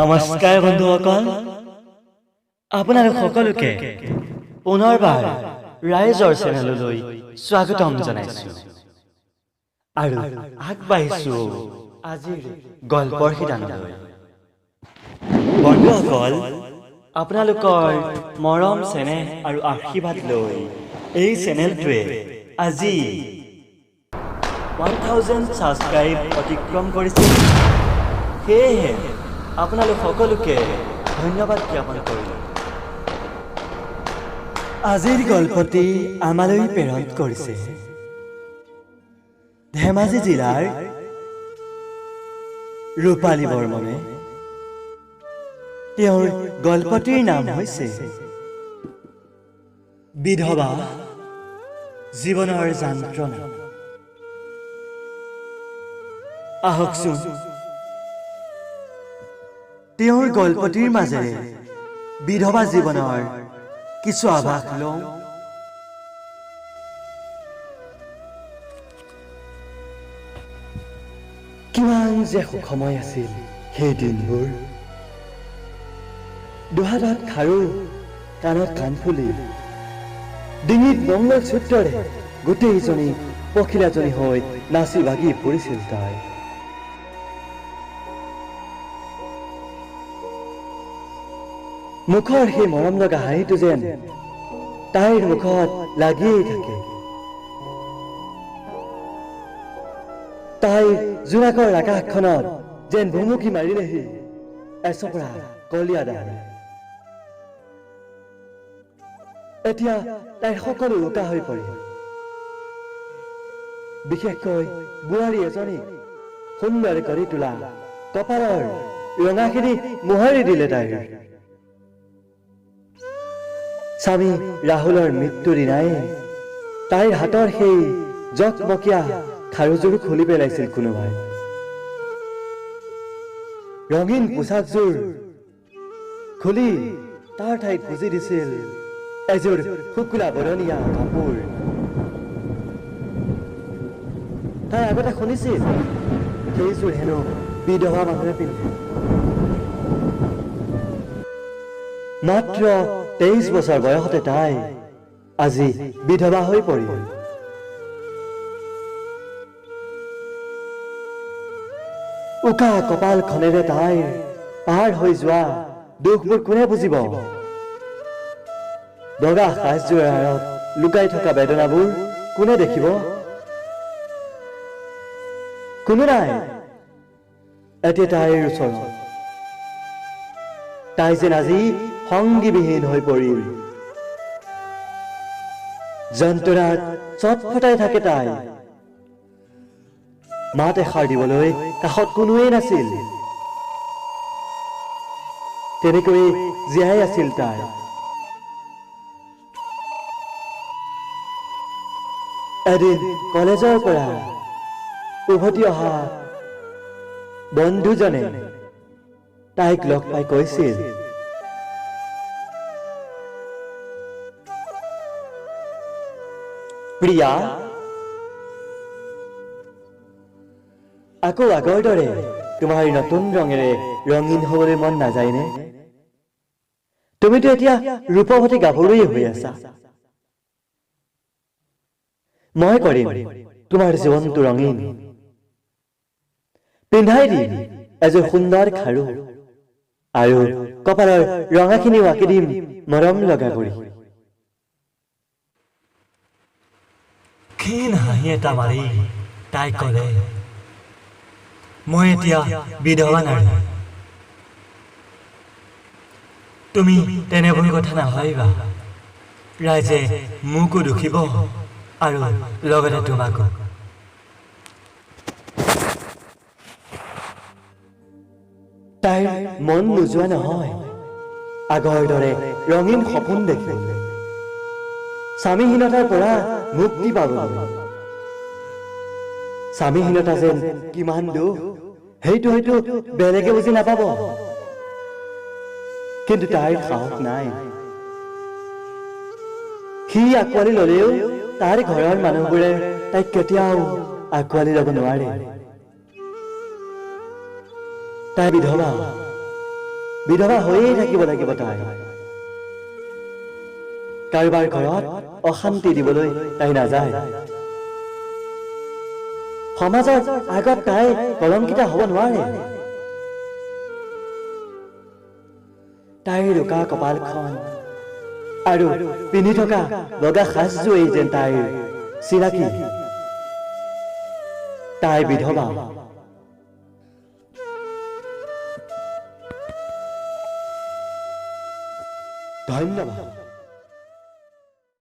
নমস্কাৰ বন্ধুসকল, আপোনালোক সকলোকে পুনৰবাৰ ৰাইজৰ চেনেললৈ স্বাগতম জনাইছো আৰু আগবাঢ়িছো আজিৰ গল্পৰ শিতানলৈ। বন্ধুসকল, আপোনালোকৰ মৰম চেনেহ আৰু আশীৰ্বাদ লৈ এই চেনেলটোৱে আজি 1000 ছাবস্ক্ৰাইব অতিক্ৰম কৰিছে। সেয়েহে আপোনালোক সকলোকে ধন্যবাদ জ্ঞাপন কৰিলোঁ। আজিৰ গল্পটি আমালৈ প্ৰেৰণ কৰিছে ধেমাজি জিলাৰ ৰূপালী বৰ্মনে। তেওঁৰ গল্পটিৰ নাম হৈছে বিধৱা জীৱনৰ যন্ত্ৰণা। আহকচোন, তেওঁৰ গল্পটিৰ মাজেৰে বিধৱা জীৱনৰ কিছু আভাস লওঁ। কিমান যে সুখময় আছিল সেই দিনবোৰ! দুহাতত খাৰু, কাণত কাণফুলি, ডিঙিত মংগলসূত্ৰৰে গোটেইজনী পখিলাজনী হৈ নাচি বাগি ফুৰিছিল তাই। মুখৰ সেই মৰম লগা হাঁহিটো যেন তাইৰ মুখত লাগিয়েই থাকে। তাইৰ জোনাকৰ আকাশখনত যেন ভুমুকি মাৰিলেহি এচপৰা কলীয়া ডাৱৰে। এতিয়া তাইৰ সকলো উকা হৈ পৰিল। বিশেষকৈ বোৱাৰী এজনীক সুন্দৰ কৰি তোলা কপালৰ ৰঙাখিনি মোহাৰি দিলে তাইৰ। স্বামী ৰাহুলৰ মৃত্যুৰ দিনাই তাইৰ হাতৰ সেই জকমকীয়া খাৰুযোৰ খুলি পেলাইছিল কোনোবাই। ৰঙীন পোছাকযোৰ খুলি তাৰ ঠাইত গুজি দিছিল এযোৰ শুকুলা বৰণীয়া কাপোৰ। তাই আগতে শুনিছিল সেইযোৰ হেনো বিধৱা মানুহে পিন্ধে। মাত্ৰ 23 বছৰ বয়সতে তাই আজি বিধৱা হৈ পৰিল। উকা কপালখনেৰে তাইৰ পাৰ হৈ যোৱা দুখবোৰ কোনে বুজিব? বগা সাজযোৰৰ আঁৰত লুকাই থকা বেদনাবোৰ কোনে দেখিব? কোনো নাই এতিয়া তাইৰ ওচৰত। তাই যেন আজি সংগীবিহীন হৈ পৰিল। যন্ত্ৰণাত চটফটাই থাকে তাই। মাত এষাৰ দিবলৈ কাষত কোনোৱেই নাছিল। তেনেকৈয়ে জীয়াই আছিল তাই। এদিন কলেজৰ পৰা উভতি অহা বন্ধুজনে তাইক লগ পাই কৈছিল, প্ৰিয়া, আকৌ আগৰ দৰে তোমাৰ নতুন ৰঙেৰে ৰঙীন হবলৈ মন নাযায়নে? তুমিতো এতিয়া ৰূপৱতী গাভৰুৱেই হৈ আছা। মই কৰিম তোমাৰ জীৱনটো ৰঙীন। পিন্ধাই দিম এযোৰ সুন্দৰ খাৰু আৰু কপালৰ ৰঙাখিনিও আঁকি দিম মৰম লগা কৰি। ক্ষীণ হাঁহি এটা মাৰি তাই ক'লে, মই এতিয়া বিধৱা নাৰী, তুমি তেনেবোৰ কথা নাভাবিবা। ৰাইজে মোকো দুখিব আৰু লগতে তোমাকো। তাইৰ মন নোযোৱা নহয় আগৰ দৰে ৰঙীন সপোন দেখিবলৈ, স্বামীহীনতাৰ পৰা মুক্তি পাবলৈ। স্বামীহীনতা যেন কিমান দুখ সেইটো হয়তো বেলেগে বুজি নাপাব, কিন্তু তাইৰ সাহস নাই। সি আঁকোৱালি ললেও তাৰ ঘৰৰ মানুহবোৰে তাইক কেতিয়াও আঁকোৱালি ল'ব নোৱাৰে। তাই বিধৱা। বিধৱা হৈয়ে থাকিব লাগিব তাই। কাৰোবাৰ ঘৰত অশান্তি দিবলৈ তাই নাযায়। সমাজৰ আগত তাই কলংকিতা হ'ব নোৱাৰে। তাইৰ ৰোকা কপালখন আৰু পিন্ধি থকা বগা সাজযোৰেই যেন তাইৰ চিনাকি। তাই বিধৱা। ধন্যবাদ।